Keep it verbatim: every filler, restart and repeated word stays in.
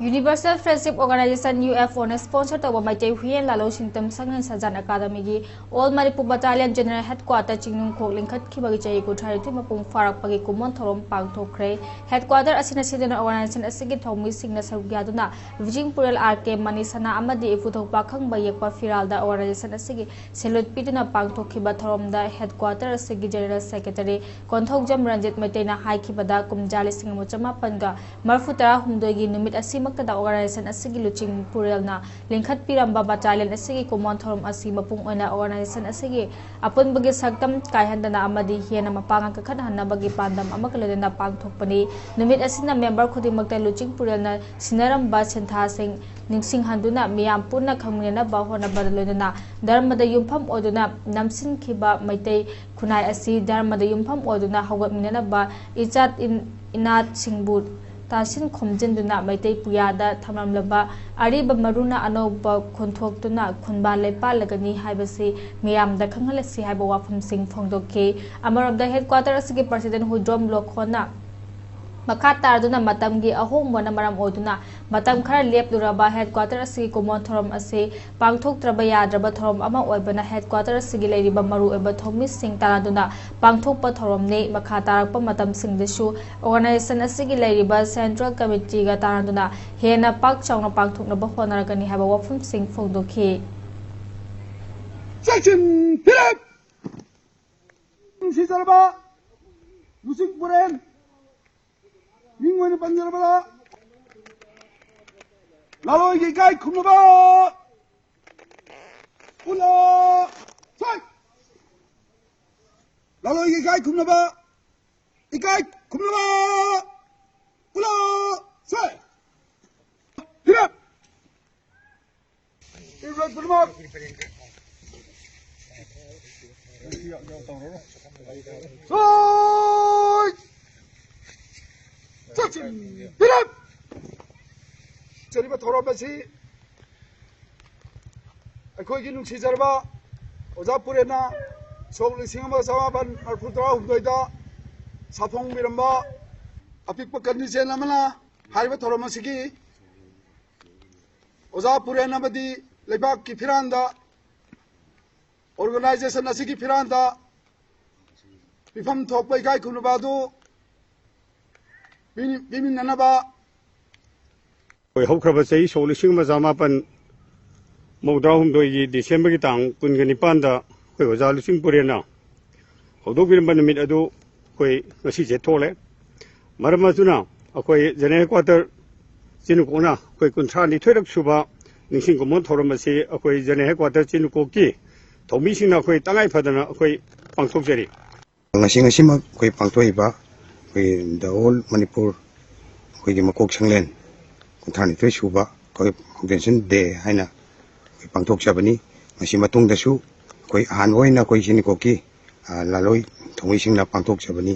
Universal Friendship Organization, U F O ꯅ sponsor ꯇꯧꯕ ꯃꯩꯇꯩ ꯍꯨꯏꯌꯦꯟ ꯂꯥꯂꯣꯡ ꯁꯤꯡꯇꯝ ꯁꯪꯂꯦꯟ ꯁꯖꯥꯟ ꯑꯀꯥꯗꯃꯤꯒꯤ All Manipur Battalion General Headquarter ꯆꯤꯡꯅꯨꯡꯈꯣꯛ ꯂꯤꯡꯈꯠꯈꯤꯕꯒꯤ ꯆꯍꯤ ꯀꯨꯟꯊ꯭ꯔꯥꯅꯤꯊꯣꯏ ꯃꯄꯨꯡ ꯐꯥꯔꯛꯄꯒꯤ ꯀꯨꯝꯑꯣꯟ ꯊꯧꯔꯝ ꯄꯥꯡꯊꯣꯛꯈ꯭ꯔꯦ꯫ Headquarter ꯑꯁꯤꯅ ꯁꯤꯖꯤꯟꯅ organization ꯑꯁꯤꯒꯤ ꯊꯧꯃꯤꯁꯤꯡꯅ ꯁꯔꯨꯛ ꯌꯥꯗꯨꯅ ꯕꯤꯖꯤꯡ ꯄꯨꯔꯦꯜ, ꯑꯥꯔ ꯀꯦ ꯃꯅꯤꯁꯅꯥ ꯑꯃꯗꯤ ꯏꯄꯨꯊꯧ ꯄꯥꯈꯪꯕ ꯌꯦꯛꯄ ꯐꯤꯔꯥꯜꯗ organization ꯑꯁꯤꯒꯤ salute ꯄꯤꯗꯨꯅ ꯄꯥꯡꯊꯣꯛꯈꯤꯕ ꯊꯧꯔꯝꯗ headquarter ꯑꯁꯤꯒꯤ General Secretary ꯀꯣꯟꯊꯧꯖꯝ ꯔꯟꯖꯤꯠ ꯃꯩꯇꯩꯅ ꯍꯥꯏꯈꯤꯕꯗ, ꯀꯨꯝꯖꯥ ꯂꯤꯁꯤꯡ ꯑꯃ ꯆꯃꯥꯄꯟꯒ ꯃꯔꯤꯐꯨ ꯇꯔꯥꯍꯨꯝꯗꯣꯏꯒꯤ ꯅꯨꯃꯤꯠ ꯑꯁꯤꯃꯛꯇꯗ organization ꯑꯁꯤꯒꯤ ꯂꯨꯆꯤꯡ ꯄꯨꯔꯦꯜꯅ ꯂꯤꯡꯈꯠꯄꯤꯔꯝꯕ battalion ꯑꯁꯤꯒꯤ ꯀꯨꯝꯑꯣꯟ ꯊꯧꯔꯝ ꯑꯁꯤ ꯃꯄꯨꯡ ꯑꯣꯏꯅ organization ꯑꯁꯤꯒꯤ ꯑꯄꯨꯟꯕꯒꯤ ꯁꯛꯇꯝ ꯀꯥꯏꯍꯟꯗꯅ ꯑꯃꯗꯤ ꯍꯦꯟꯅ ꯃꯄꯥꯡꯒꯜ ꯀꯟꯈꯠꯍꯟꯅꯕꯒꯤ ꯄꯥꯟꯗꯝ ꯑꯃꯒ ꯂꯣꯏꯅꯅ ꯄꯥꯡꯊꯣꯛꯄꯅꯤ꯫ ꯅꯨꯃꯤꯠ ꯑꯁꯤꯅ member ꯈꯨꯗꯤꯡꯃꯛꯇ ꯂꯨꯆꯤꯡ ꯄꯨꯔꯦꯜꯅ ꯁꯤꯟꯅꯔꯝꯕ ꯁꯤꯟꯊꯥꯁꯤꯡ ꯅꯤꯡꯁꯤꯡꯍꯟꯗꯨꯅ ꯃꯤꯌꯥꯝ ꯄꯨꯟꯅ ꯈꯪꯃꯤꯟꯅꯅꯕ ꯍꯣꯠꯅꯕꯗ ꯂꯣꯏꯅꯅ ꯙꯔꯃꯗ ꯌꯨꯝꯐꯝ ꯑꯣꯏꯗꯨꯅ ꯅꯝꯁꯤꯟꯈꯤꯕ ꯃꯩꯇꯩ ꯈꯨꯟꯅꯥꯏ ꯑꯁꯤ ꯙꯔꯃꯗ ꯌꯨꯝꯐꯝ ꯑꯣꯏꯗꯨꯅ ꯍꯧꯒꯠꯃꯤꯟꯅꯅꯕ ꯏꯆꯥꯠ ꯏꯟ-, ꯏꯅꯥꯠꯁꯤꯡꯕꯨ ꯇꯥꯁꯤꯟ ꯈꯣꯝꯖꯤꯟꯗꯨꯅ ꯃꯩꯇꯩ ꯄꯨꯌꯥꯗ ꯊꯝꯂꯝꯂꯕ ꯑꯔꯤꯕ ꯃꯔꯨꯅ ꯑꯅꯧꯕ ꯈꯣꯟꯊꯣꯛꯇꯨꯅ ꯈꯨꯟꯕꯥꯜ ꯂꯩꯄꯥꯜꯂꯒꯅꯤ ꯍꯥꯏꯕꯁꯤ ꯃꯤꯌꯥꯝꯗ ꯈꯪꯍꯜꯂꯁꯤ ꯍꯥꯏꯕ ꯋꯥꯐꯝꯁꯤꯡ ꯐꯣꯡꯗꯣꯛꯈꯤ꯫ ꯑꯃꯔꯣꯝꯗ headquarter ꯑꯁꯤꯒꯤ president ꯍꯨꯏꯗ꯭ꯔꯣꯝ ꯂꯣꯈꯣꯟꯅ ꯃꯈꯥ ꯇꯥꯔꯗꯨꯅ ꯃꯇꯝꯒꯤ ꯑꯍꯣꯡꯕꯅ ꯃꯔꯝ ꯑꯣꯏꯗꯨꯅ ꯃꯇꯝ ꯈꯔ ꯂꯦꯞꯂꯨꯔꯕ headquarter ꯑꯁꯤꯒꯤ ꯀꯨꯝꯑꯣꯟ ꯊꯧꯔꯝ ꯑꯁꯤ ꯄꯥꯡꯊꯣꯛꯇ꯭ꯔꯕ ꯌꯥꯗ꯭ꯔꯕ ꯊꯧꯔꯝ ꯑꯃ ꯑꯣꯏꯕꯅ headquarter ꯑꯁꯤꯒꯤ ꯂꯩꯔꯤꯕ ꯃꯔꯨꯑꯣꯏꯕ ꯊꯧꯃꯤꯁꯤꯡ ꯇꯥꯟꯅꯗꯨꯅ ꯄꯥꯡꯊꯣꯛꯄ ꯊꯧꯔꯝꯅꯤ꯫ ꯃꯈꯥ ꯇꯥꯔꯛꯄ ꯃꯇꯝꯁꯤꯡꯗꯁꯨ organization ꯑꯁꯤꯒꯤ ꯂꯩꯔꯤꯕ central committeeꯒ ꯇꯥꯟꯅꯗꯨꯅ ꯍꯦꯟꯅ ꯄꯥꯛ ꯆꯥꯎꯅ ꯄꯥꯡꯊꯣꯛꯅꯕ ꯍꯣꯠꯅꯔꯛꯀꯅꯤ ꯍꯥꯏꯕ ꯋꯥꯐꯝꯁꯤꯡ ꯐꯣꯡꯗꯣꯛꯈꯤ꯫ ꯆꯦꯛꯁꯤꯟ ꯐꯤꯔꯦꯞ! ꯅꯨꯡꯁꯤꯖꯔꯕ ꯂꯨꯆꯤꯡ ꯄꯨꯔꯦꯜ, ꯃꯤꯡ ꯑꯣꯏꯅ ꯄꯟꯖꯔꯕꯗ, ꯂꯥꯂꯣꯏꯒꯤ ꯏꯀꯥꯏ ꯈꯨꯝꯅꯕ ꯎꯠꯂꯣ! ꯁꯣꯏ! ꯂꯥꯂꯣꯏꯒꯤ ꯏꯀꯥꯏ ꯈꯨꯝꯅꯕ, ꯏꯀꯥꯏ ꯈꯨꯝꯅꯕ ꯎꯠꯂꯣ! ꯁꯣꯏ! ꯐꯤꯔꯦꯞ! ꯏꯔꯣꯏ ꯈꯨꯗꯤꯡꯃꯛ! ꯁꯣꯏ! ꯆꯠꯁꯤ! ꯐꯤꯔꯦꯞ! ꯆꯠꯂꯤꯕ ꯊꯧꯔꯝ ꯑꯁꯤ ꯑꯩꯈꯣꯏꯒꯤ ꯅꯨꯡꯁꯤꯖꯔꯕ ꯑꯣꯖꯥ ꯄꯨꯔꯦꯟꯅ ꯁꯣꯛ ꯂꯤꯁꯤꯡ ꯑꯃꯒ ꯆꯃꯥꯄꯟ ꯃꯔꯤꯐꯨ ꯇꯔꯥꯍꯨꯝꯗꯣꯏꯗ ꯁꯥꯐꯣꯡꯕꯤꯔꯝꯕ ꯑꯄꯤꯛꯄ condition ꯑꯃꯅ ꯍꯥꯏꯔꯤꯕ ꯊꯧꯔꯝ ꯑꯁꯤꯒꯤ ꯑꯣꯖꯥ ꯄꯨꯔꯦꯟ ꯑꯃꯗꯤ ꯂꯩꯕꯥꯛꯀꯤ ꯐꯤꯔꯥꯟꯗ, organization ꯑꯁꯤꯒꯤ ꯐꯤꯔꯥꯟꯗ ꯄꯤꯐꯝ ꯊꯣꯛꯄ ꯏꯀꯥꯏ ꯈꯨꯝꯅꯕ ꯑꯗꯨ ꯄꯤ-, ꯄꯤꯃꯤꯟꯅꯅꯕ꯫ ꯑꯩꯈꯣꯏ ꯍꯧꯈ꯭ꯔꯕ ꯆꯍꯤ ꯁꯣꯛ ꯂꯤꯁꯤꯡ ꯑꯃ ꯆꯃꯥꯄꯟ ꯃꯧꯗ꯭ꯔꯥ ꯍꯨꯝꯗꯣꯏꯒꯤ ꯗꯤꯁꯦꯝꯕꯔꯒꯤ ꯇꯥꯡ ꯀꯨꯟꯒ ꯅꯤꯄꯥꯟꯗ ꯑꯩꯈꯣꯏ ꯑꯣꯖꯥ ꯂꯨꯆꯤꯡ ꯄꯨꯔꯦꯟꯅ ꯍꯧꯗꯣꯛꯄꯤꯔꯝꯕ ꯅꯨꯃꯤꯠ ꯑꯗꯨ ꯑꯩꯈꯣꯏ ꯉꯁꯤꯁꯦ ꯊꯣꯛꯂꯦ꯫ ꯃꯔꯝ ꯑꯗꯨꯅ ꯑꯩꯈꯣꯏ General Headquarter ꯆꯤꯅꯨꯀꯣꯛꯅ ꯑꯩꯈꯣꯏ ꯀꯨꯟꯊ꯭ꯔꯥ ꯅꯤꯊꯣꯏꯔꯛ ꯁꯨꯕ ꯅꯤꯡꯁꯤꯡ ꯀꯨꯝꯑꯣꯟ ꯊꯧꯔꯝ ꯑꯁꯤ ꯑꯩꯈꯣꯏ General Headquarter ꯆꯤꯅꯨꯀꯣꯛꯀꯤ ꯊꯧꯃꯤꯁꯤꯡꯅ ꯑꯩꯈꯣꯏ ꯇꯉꯥꯏ ꯐꯗꯅ ꯑꯩꯈꯣꯏ ꯄꯥꯡꯊꯣꯛꯆꯔꯤ꯫ ꯉꯁꯤ, ꯉꯁꯤꯃꯛ ꯑꯩꯈꯣꯏ ꯄꯥꯡꯊꯣꯛꯏꯕ ꯑꯩꯈꯣꯏ The All Manipur ꯑꯩꯈꯣꯏꯒꯤ ꯃꯀꯣꯛ ꯁꯪꯂꯦꯟ ꯀꯨꯟꯊ꯭ꯔꯥ ꯅꯤꯊꯣꯏ ꯁꯨꯕ ꯑꯩꯈꯣꯏ Foundation Day ꯍꯥꯏꯅ ꯑꯩꯈꯣꯏ ꯄꯥꯡꯊꯣꯛꯆꯕꯅꯤ꯫ ꯃꯁꯤ ꯃꯇꯨꯡꯗꯁꯨ ꯑꯩꯈꯣꯏ ꯑꯍꯥꯟꯕ ꯑꯣꯏꯅ ꯑꯩꯈꯣꯏ ꯆꯤꯅꯨꯀꯣꯛꯀꯤ, ꯑ, ꯂꯥꯂꯣꯏ ꯊꯧꯃꯤꯁꯤꯡꯅ ꯄꯥꯡꯊꯣꯛꯆꯕꯅꯤ꯫